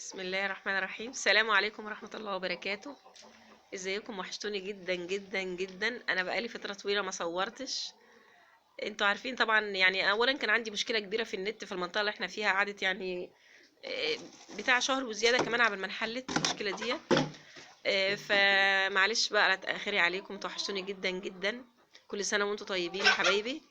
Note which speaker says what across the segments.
Speaker 1: بسم الله الرحمن الرحيم. السلام عليكم ورحمة الله وبركاته. ازيكم؟ وحشتوني جدا جدا جدا. انا بقالي فترة طويلة ما صورتش، انتوا عارفين طبعا. يعني اولا كان عندي مشكلة كبيرة في النت في المنطقة اللي احنا فيها، قعدت يعني بتاع شهر وزيادة كمان قبل ما انحلت المشكلة دي. فمعلش بقى على تأخيري عليكم، توحشتوني جدا جدا. كل سنة وانتوا طيبين يا حبايبي.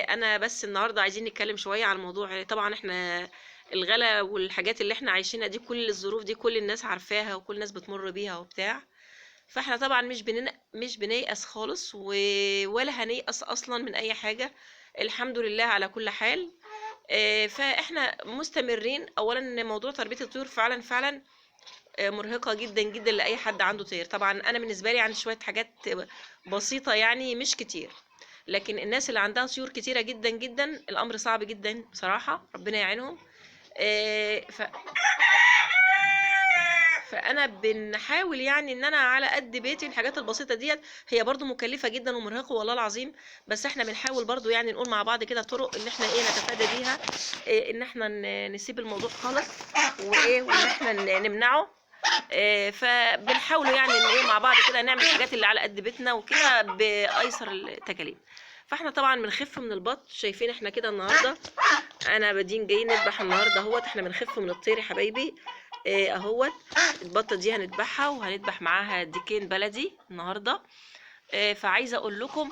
Speaker 1: انا بس النهارده عايزين نتكلم شوية على الموضوع. طبعا احنا الغلا والحاجات اللي احنا عايشينها دي، كل الظروف دي كل الناس عارفاها وكل الناس بتمر بيها وبتاع. فاحنا طبعا مش بنيأس خالص ولا هنيأس اصلا من اي حاجة، الحمد لله على كل حال. فاحنا مستمرين. اولا موضوع تربيه الطيور فعلا فعلا مرهقة جدا جدا لاي حد عنده طير. طبعا انا بالنسبة لي عندي شوية حاجات بسيطة يعني مش كتير، لكن الناس اللي عندها طيور كتيرة جدا جدا الامر صعب جدا بصراحة، ربنا يعينهم. فانا بنحاول يعني ان انا على قد بيتي الحاجات البسيطة ديت، هي برضو مكلفة جدا ومرهقه والله العظيم، بس احنا بنحاول برضو يعني نقول مع بعض كده طرق ان احنا ايه نتفادى بيها، إيه ان احنا نسيب الموضوع خالص وايه وان احنا نمنعه. إيه فبنحاولوا يعني ان ايه مع بعض كده نعمل الحاجات اللي على قد بيتنا وكده بايسر التكاليف. فاحنا طبعا بنخف من البط، شايفين احنا كده النهارده انا بادين جايين نذبح النهارده اهوت. احنا بنخف من الطير يا حبايبي. ايه اهوت البطة دي هنذبحها وهنذبح معاها ديكين بلدي النهارده. إيه فعايزه اقول لكم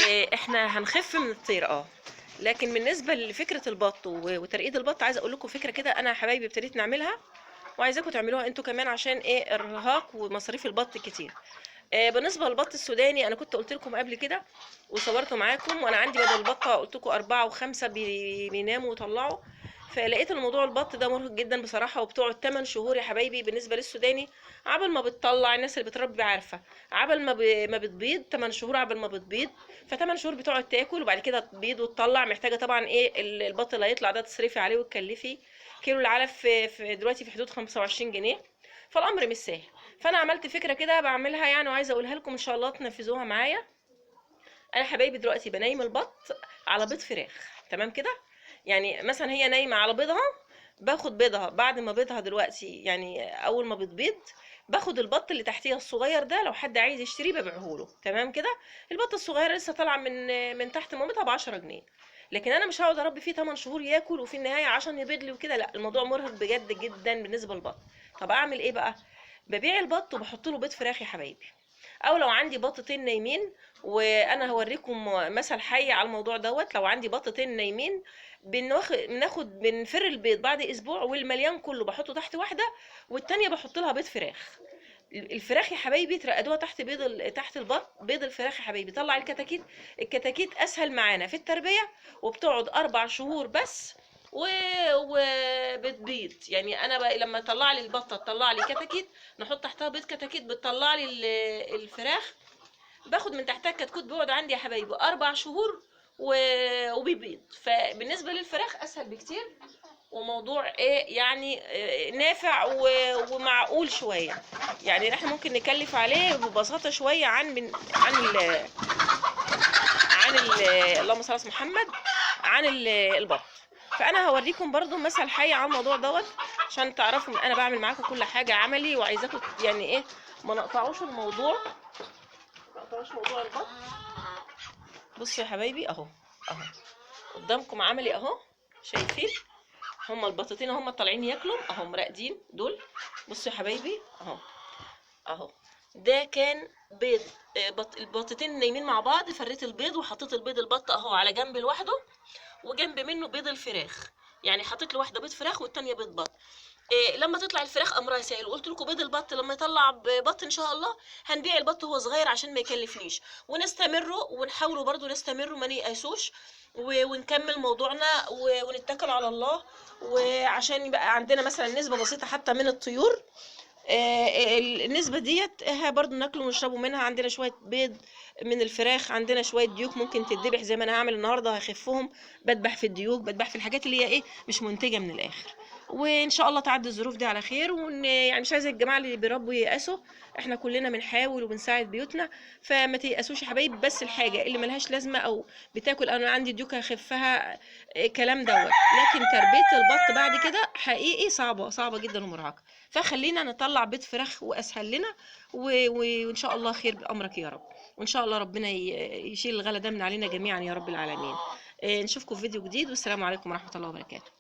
Speaker 1: إيه احنا هنخف من الطير لكن بالنسبة لفكرة البط وترقيد البط عايزه اقول لكم فكرة كده انا يا حبايبي ابتديت نعملها وعايزاكم تعملوها انتوا كمان، عشان ايه ارهاق ومصاريف البط كتير. بالنسبة للبط السوداني انا كنت قلت لكم قبل كده وصورته معاكم، وانا عندي بدل البطة قلت لكم 4 و5 بيناموا ويطلعوا. فلقيت الموضوع البط ده مرهق جدا بصراحة، وبتقعد 8 شهور يا حبايبي بالنسبة للسوداني عبل ما بتطلع. الناس اللي بتربي عارفه عبل ما بتبيض 8 شهور عبل ما بتبيض، ف8 شهور بتقعد تاكل وبعد كده تبيض وتطلع. محتاجه طبعا ايه البط اللي هيطلع ده تصرفي عليه وتكلفي. كيلو العلف في دلوقتي في حدود 25 جنيه، فالامر مش سهل. فانا عملت فكرة كده بعملها يعني وعايزه اقولها لكم ان شاء الله تنفذوها معايا. انا حبايبي دلوقتي بنايم البط على بيض فراخ، تمام كده؟ يعني مثلا هي نايمة على بيضها، باخد بيضها بعد ما بيضها دلوقتي يعني اول ما بتبيض باخد البط اللي تحتيها الصغير ده، لو حد عايز يشتريه ببيعه له، تمام كده؟ البط الصغير لسه طالعه من تحت مامتها ب 10 جنيه، لكن انا مش هقعد اربي فيه 8 شهور ياكل وفي النهاية عشان يبيض لي وكده، لا الموضوع مرهق بجد جدا بالنسبة للبط. طب اعمل ايه بقى؟ ببيع البط وبحط له بيض فراخ يا حبايبي، او لو عندي بطتين نايمين، وانا هوريكم مثل حي على الموضوع دوت. لو عندي بطتين نايمين بناخد بنفر البيض بعد اسبوع، والمليان كله بحطه تحت واحدة والتانية بحط لها بيض فراخ. الفراخ يا حبايبي ترقدوها تحت بيض تحت البط، بيض الفراخ يا حبايبي طلع الكتاكيت. الكتاكيت اسهل معانا في التربية وبتقعد 4 شهور بس وبتبيض. يعني انا بقى لما طلع لي البطة تطلع لي كتاكيت، نحط تحتها بيض كتاكيت بتطلع لي الفراخ، باخد من تحتها الكتكوت بيقعد عندي يا حبايبي 4 شهور وبيبيض. فبالنسبه للفراخ اسهل بكتير، وموضوع ايه يعني نافع ومعقول شوية، يعني احنا ممكن نكلف عليه ببساطة شوية عن من عن ال عن ال اللهم صل على محمد عن البط. فانا هوريكم برضو مثل حي على الموضوع دوت عشان تعرفوا انا بعمل معاكم كل حاجة عملي، وعايزاكم يعني ايه ما نقطعوش الموضوع، ما نقطعوش موضوع البط. بصوا يا حبايبي اهو اهو قدامكم عملي اهو، شايفين هما البطتين هما طالعين ياكلوا اهم راقدين دول. بصوا يا حبايبي اهو اهو، ده كان بيض البطتين نايمين مع بعض، فريت البيض وحطيت البيض البط اهو على جنب لوحده، وجنب منه بيض الفراخ، يعني حطيت له واحدة بيض فراخ والتانية بيض بط. إيه لما تطلع الفراخ امرها سهل، وقلت لكم بيض البط لما يطلع بط ان شاء الله هنبيع البط وهو صغير عشان ما يكلفنيش، ونستمروا ونحاولوا برضو نستمروا ما نيأسوش ونكمل موضوعنا ونتكل على الله، وعشان يبقى عندنا مثلا نسبه بسيطة حتى من الطيور. النسبة ديت برضو ناكله ونشربوا منها. عندنا شوية بيض من الفراخ، عندنا شوية ديوك ممكن تتذبح زي ما انا هعمل النهارده، هخفهم بذبح في الديوك، بذبح في الحاجات اللي هي ايه مش منتجه من الاخر. وان شاء الله تعدي الظروف دي على خير. وان يعني مش عايزه الجماعة اللي بيربوا ييأسوا، احنا كلنا بنحاول وبنساعد بيوتنا، فما تيأسوش يا حبايب. بس الحاجة اللي ملهاش لازمه او بتاكل، انا عندي ديوكه اخفها الكلام دوت، لكن تربيه البط بعد كده حقيقي صعبة، صعبة جدا ومرهقه. فخلينا نطلع بيض فراخ واسهل لنا، وان شاء الله خير بامرك يا رب، وان شاء الله ربنا يشيل الغلا ده من علينا جميعا يا رب العالمين. نشوفكم في فيديو جديد، والسلام عليكم ورحمة الله وبركاته.